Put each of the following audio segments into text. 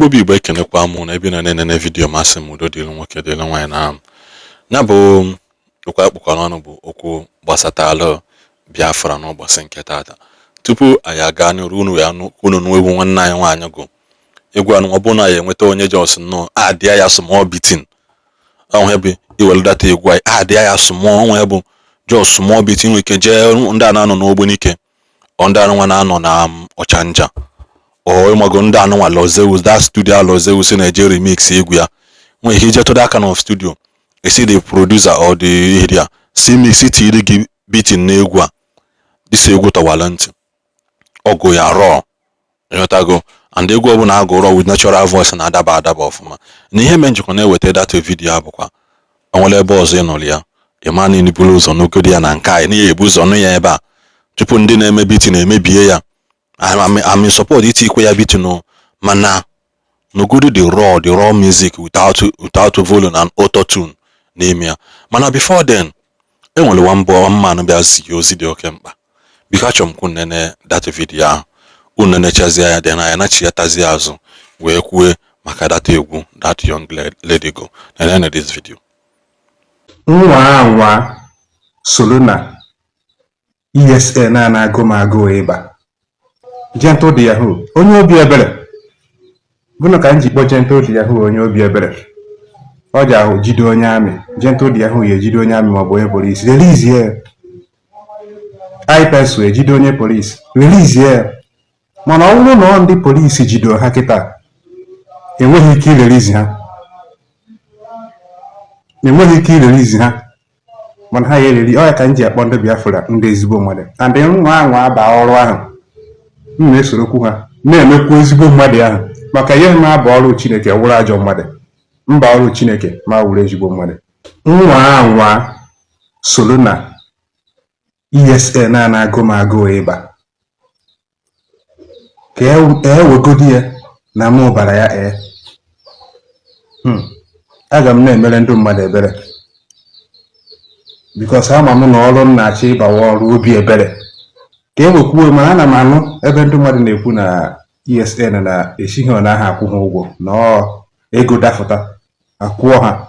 Igbo bụ Igbo, ekenekwa mụ na ebe ị nọ na-enene video. Masị m udo dịrị nwoke, dịrị nwaanyị. Na ya bụ okwu anyị kpụkọrọ ọnụ bụ okwu gbasatalụ Biafra n'ụbọchị nke taata. Tupu anyị aga n'iru, unu ya unu nụ egwu nwanne anyị nwaanyị gụ egwu anụ. Ọ bụrụ na ya enweta onye just nnọọ adịa ya small beating ọnwa bụ iwere data egwu anyị adịa ya small ọnwa bụ just small beating, nwere ike jee ndị a na-anọ n'Ogbunike, ọ ndị anụnwa na-anọ na Ọchanja, ọ ịmago ndị anụnwa Lozeus, that studio Lozeus na-eje remix egwu ya, nwere ike ije to that kind of studio, esi the producer or the area si mix tiri gị beating n'egwu a. This egwu tọwara ntị, ọgụ ya raw, ịghọtago? And egwu ọbụla agụ raw with natural voice na-adaba adaba ọfụma. Na ihe mee njikwa na-eweta data video a bụkwa o nwere ebe ọzọ ị nụrụ ya, ịma na buru ụzọ n'ogodi ya na nke anyị na ya ebu ụzọ nụ ya ebe a tupu ndị na-eme beating emebie ya. I'm in support iti ikwe ya beating o, mana nugodi the raw music without volume and auto tune n'ime ya. Mana before then, enwere one boy, one man bịa zi ozi dị oke mkpa. Biko, achọrọ m ka unu nene that video ahụ. Unu nenechazie ya, then anyị anachighatazie azụ wee kwue maka that egwu that young lady go. Nenene this video. Nwa anwa soro na ESN a na-agụ m agụụ ịba. Gentle de Yahoo, onye obi ebere. Gụnụ ka m ji kpọọ Gentle de Yahoo onye obi ebere? Ọ ji ahụ jide onye amị. Gentle de Yahoo ya ejide onye amị maọbụ onye polisi, release ya. Ipencil ejide onye polisi, release ya. Mana ọ bụrụ na ọ ndị polisi jidere ha kịta, enweghị ike irelease ha, enweghị ike irelease ha, mana ha ya ereli ọ ya. Ka m ji akpọ ndị Biafra ndị ezigbo mmadụ. And nwa anwa aba ọrụ ahụ, m na-esorokwu ha na-emekwu ezigbo mmadụ ahụ, maka ihe m aba ọrụ Chineke wụrụ ajọ mmadụ mba, ọrụ Chineke ma wụrụ ezigbo mmadụ. Nwa anwa soro na ESN a na-agụ m agụụ ịba ka ewegodi ya na mụ bara ya. Ee, aga m na-emere ndị mmadụ ebere because ama m na ọrụ m na-achọ ịbawa ọrụ obi ebere ka e wekwuo. Mana ana m anụ ebe ndị mmadụ na-ekwu na ESN na-esighị ọ naghị akwụ ha ụgwọ, na ọ ego dafụta akwụọ ha.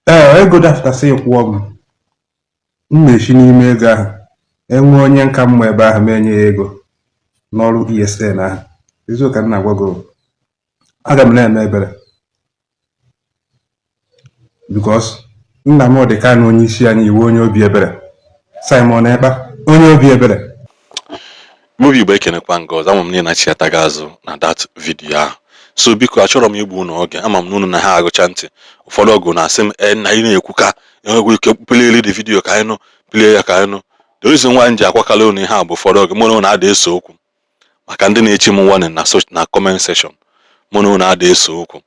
Ee, ego dafụta sị kwụọ m, m na-esi n'ime ego ahụ enwe onye nka mma ebe ahụ m enye ya ego n'ọrụ ESN ahụ. Eziokwu ka m na-agwa gị, aga m na-eme ebere because Nnamdị Kanụ, onye isi anyị, iwu onye obi ebere, Simon Ekpa, onye obi ebere. Mụ Igbo, ekenekwa nga ọzọ. Ama m na ị na-achịataghị azụ na that video ahụ, so biko, achọrọ m igbu unu oge. Ama m na unu na ha agụcha ntị. Ụfọdụ ọgụ na-asị m e na ị na-ekwu ka enwekwa ike play the video, ka anyị nụ, play ya ka anyị nụ. The reason why m ji akwakala unu ihe a bụ ụfọdụ oge mụ na unu ada ese okwu, maka ndị na-echi m warning na comment section. Mụ na unu ada ese okwu,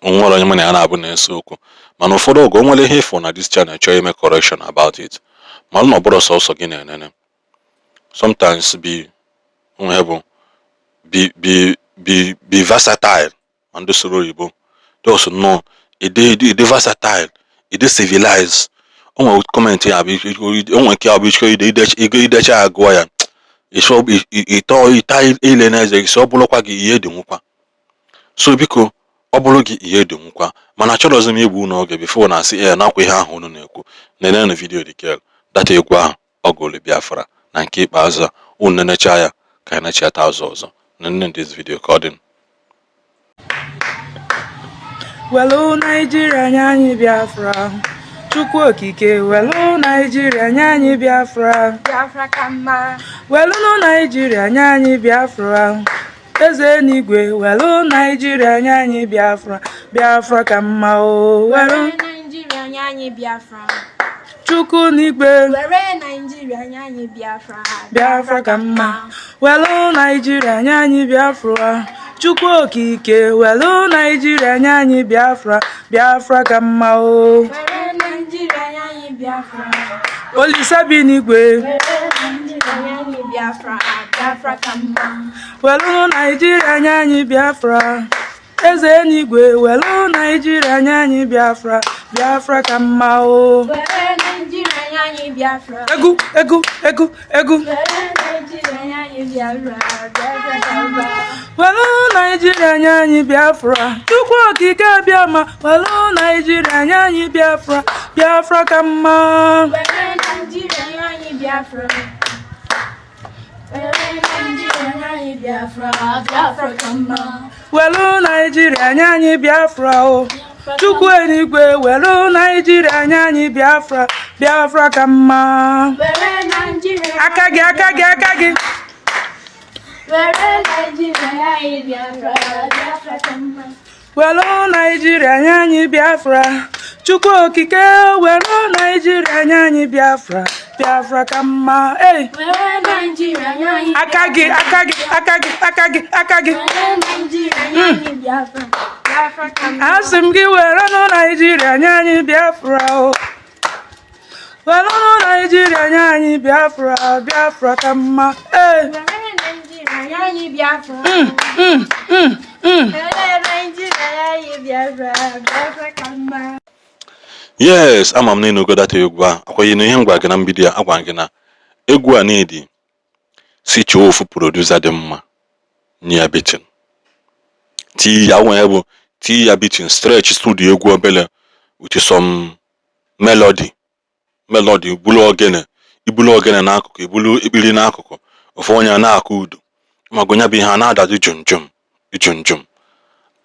onwere onye mụ na ya na-abụ na-ese okwu. Mana ụfọdụ oge o nwere ihe ịfụ na this channel chọọ ime correction about it, mana na ọ bụrụ sọsọ gị na-enene. Sometimes be onwe bụ be versatile, ma ndị soro oyibo just nnọọ ịdị versatile, ịdị civilized. O nwere comment ya bụ o nwere ike ya bụ ichọ ide idecha ya, gụọ ya, ịchọ ịtọ ịta ile n'eze gị, sị ọ bụrụkwa gị ihe dị nwukwa. So biko, ọ bụrụ gị ihe dị nwukwa, mana achọrọzi m igbu unu oge before na asị ee nakwa ihe ahụ unu na-ekwu. Nenenu video the girl, data egwu ahụ ọ gụrụ Biafra na nke ikpeazụ a. Unu nenecha ya ka anyị nachiata azụ ọzọ. Nene this video ka ọ dị. Welu Naijiria nye anyị Biafra. Chukwu Okike, welu Naijiria nye anyị Biafra. Biafra ka mma. Welụnụ Naijiria nye anyị Biafra. Eze n'igwe, welu Naijiria nye anyị Biafra. Biafra ka mma o. Welu Were Naijiria nye anyị Biafra. Chukwu n'igwe. Were Naijiria nye anyị Biafra. Biafra ka mma. Welu Naijiria nye anyị Biafra. Chukwu Okike, welu Naijiria nye anyị Biafra. Biafra ka mma o. Were Naijiria nye anyị Biafra. Olise bi n'igwe. Were Naijiria nye anyị Biafra. Biafra ka mma. Welu Naijiria nye anyị Biafra. Eze n'igwe, welu Naijiria nye anyị Biafra. Biafra ka mma o. Were Naijiria nye anyị. Biafra. Egwu, egwu, egwu, egwu. Were Naijiria nye anyị Biafra, Biafra ka mma. Welu Naijiria nye anyị Biafra. Chukwu Okike abịama, welu Naijiria nye anyị Biafra. Biafra ka mma. Were Naijiria nye anyị Biafra. Were Naijiria nye anyị Biafra, Biafra ka mma. Welu Naijiria nye anyị Biafra o. Chukwu eluigwe, welu Naijiria nye anyị Biafra. Biafra ka mma. Were Naijiria Aka gị, aka gị, aka gị. Were Naijiria nye anyị Biafra, Biafra ka mma. Welu Naijiria nye anyị Biafra. Chukwu Okike, welu Naijiria nye anyị Biafra. Biafra ka mma. Ei. Were Naijiria nye anyị Aka gị, aka gị, aka gị, aka gị, aka gị. Were Naijiria nye anyị Biafra, Biafra ka mma. Asị m gị, werenụ Naijiria nye anyị Biafra o. Werenụ Naijiria nye anyị Biafra. Biafra ka mma. Ee. Were Naijiria nye anyị Biafra. Were Naijiria nye anyị Biafra, Biafra ka mma. Yes, ama m na ịnụgo data egwu a. Akwaghị na ihe m gwa gị na mbido ya, agwa gị na egwu a na-edi si chọọ ofu producer dị mma, nye ya beating, tii ya nwee bụ tii ya beating, stretch studio egwu obele with some melody, melody bulu ogene, ibulu ogene n'akụkụ, ibulu ikpiri n'akụkụ, ofu onye a na-akụ udu mago nya bụ ihe a na-adazi jum jum jum jum.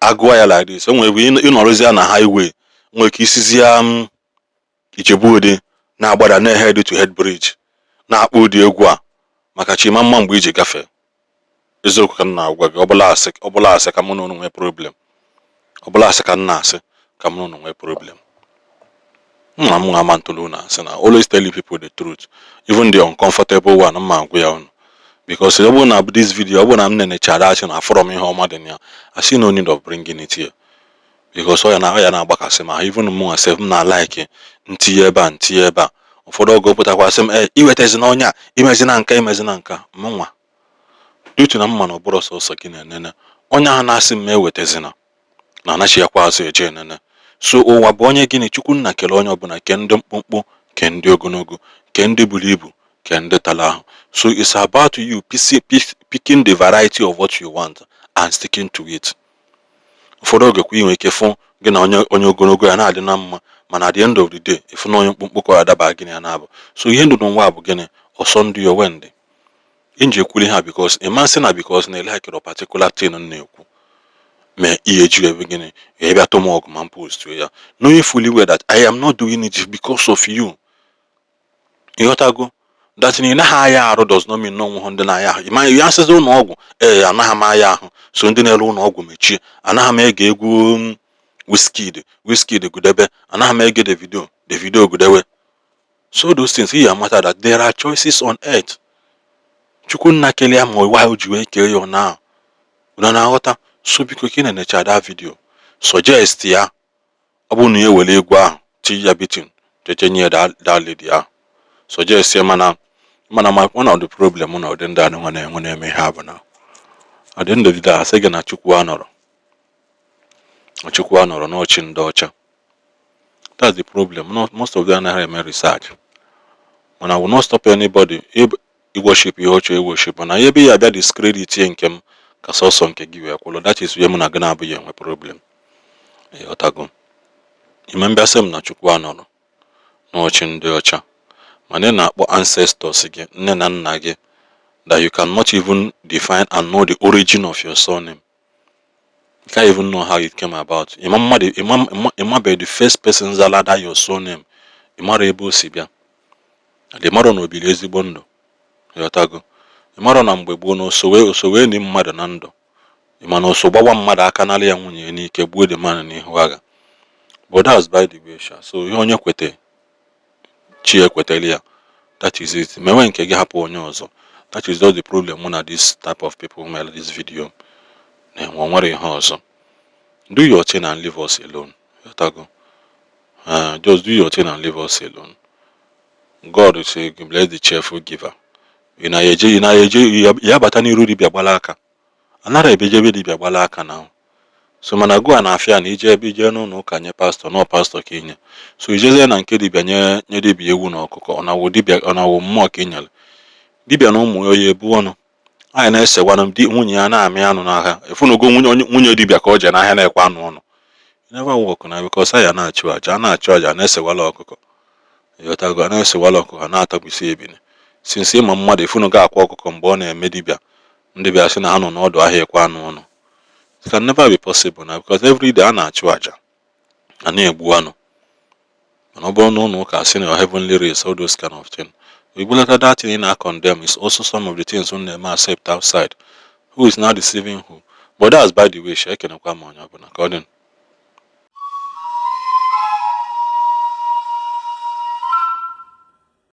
Agụọ ya like this, o nwere ebe ịnọrọzie na highway, nwere ike isizi ya Ijebu Ode na-agbada na head to head bridge, na-akpọ ụdị egwu a maka chima mma mgbe iji gafee. Eziokwu ka m na-agwa gị. Ọbụla asị, ọbụla asị ka mụ na unu nwee problem, ọbụla asị ka m na-asị ka mụ na unu nwee problem. Nna m nwa ama ntụlu unu asị na always tell you people the truth, even the uncomfortable one. Mma agwa ya unu because ọ bụrụ na this video, ọ bụrụ na m nenechara asị na afọrọ m ihe ọma dị na ya, I see no need of bringing it here because ọ ya na-agbakasị ma even mụ sef m na like ntinye ebe a, ntinye ebe a. Ụfọdụ oge pụtakwa sị m e iwetazina onye a, imezina nka, imezina nka. Mụnwa due to na mma na ọ bụrụ sọsọ gị na-enene onye ahụ na-asị m ewetazina na anachighakwa azụ eje enene. So ụwa bụ onye gịnị? Chukwu nna kele onye ọbụla, ke ndị mkpụmkpụ, ke ndị ogologo, ke ndị buru ibu, ke ndị tara ahụ. So it's about you picking the variety of what you want and sticking to it. Ụfọdụ oge kwa ị nwere ike fụ gị na onye ogologo ya na-adị na mma, mana at the end of the day, ịfụ na onye mkpụmkpụ ka ọ adaba gị na ya na-abụ. So ihe ndụ n'ụwa bụ gịnị? Ọsọ ndụ ya onwe ndị nji ekwuli ha because ịma nsị na because na elikere particular thing m na-ekwu mee ihe eji ebe gịnị ya bịa tụ m ọgụ ma m post ya, knowing fully well that I am not doing it because of you. Ịghọtago that na ị naghị aya arụ does not mean na onwe ndị na-aya ahụ. Ịma ya asịzi ụlọ ọgwụ, ee, anaghị m aya ahụ, so ndị na-ere ụlọ ọgwụ mechie. Anaghị m ege egwu Wizkid, Wizkid gudebe. Anaghị m ege Davido, Davido gudewe. So those things, you amata that there are choices on earth. Chukwu nna kelee ya ma ụwa o ji wee kee ya na unu na-aghọta. So biko, ka ị na-enecha that video, suggest ya, ọ bụrụ na ya ewere egwu ahụ tinye ya beating, jeje nye that lady ahụ, suggest ya. Mana my one of the problem na ụdị ndị anụnwa na-enwe na-eme ihe a bụ na at the end of the day, asị gị na Chukwu anọrọ, Chukwu anọrọ n'ọchị ndị ọcha. That's the problem. Not, most of them anaghị eme research. Mana I will not stop anybody worship ihe ọ chọrọ worship, mana ebe ya abịa discredit ya nke m ka sọsọ nke gị wee kwụlụ, that is where mụ na gị na-abụghị enwe problem. Ịghọtago? Ime mbịa sị m na Chukwu anọrọ n'ọchị ndị ọcha, mana ị na-akpọ ancestors gị, nne na nna gị, that you cannot even define and know the origin of your surname. You can't even know how it came about. Ịma mmadụ, ịmabeghị the first person zara that your surname. Ị mara ebe o si bịa. Ị mara na o biri ezigbo ndụ. Ịghọtago? Ị mara na mgbe gboo na osowe ni mmadụ na ndụ. Ị ma na oso gbawa mmadụ aka, nara ya nwunye ya n'ike, gbuo the man n'ihu agha. But that's by the way sha. So ihe onye kwete, chi ekwetela ya. That is it. Mewe nke gị, hapụ onye ọzọ. That is just the problem mụ na this type of people mere this video na-enwe. O nwere ihe ọzọ. Do your thing and leave us alone. Ịghọtago? Just do your thing and leave us alone. God say bless the cheerful giver. Ị na-eje, ị na-eje ya bata n'iru dibịa gbala aka. Anara ebejebe dibịa gbala aka na. So mana gụa na-afịa na ije ebe ije n'ụlọ ụka nye pastọ, nọ pastọ ka inye. So ijezie na nke dibịa nye dibịa ewu na ọkụkọ, ọ na-awụ dibịa, ọ na-awụ mmụọ ka i nyere dibịa na ụmụ ya oyi ebu ọnụ. Anyị na-esewanụ di nwunye ya na-amị anụ n'ahịa. Efunugo nwunye nwunye dibịa ka o jee n'ahịa na-ekwe anụ ọnụ. Never work na, because anyị na-achụ aja, a na-achụ aja, na-esewala ọkụkọ, ịghọtago? A na-esewala ọkụkọ, na-atagbisi ebini. Since ịma mmadụ efunugo akwa ọkụkọ mgbe ọ na-eme dibịa, ndị bịa sị na ha nọ n'ọdụ ahịa ekwe anụ ọnụ. It can never be possible na, because every day a na-achụ aja, a na-egbu anụ. Mana ọ bụrụ na ụlọ ụka sị na heavenly race, all those kind of thing, ibulata that thing ị na-condemn is also some of the things unu na-eme accept outside. Who is now deceiving who? But that's by the way. Sha, ekenekwa m onye ọbụla ka ọ dị.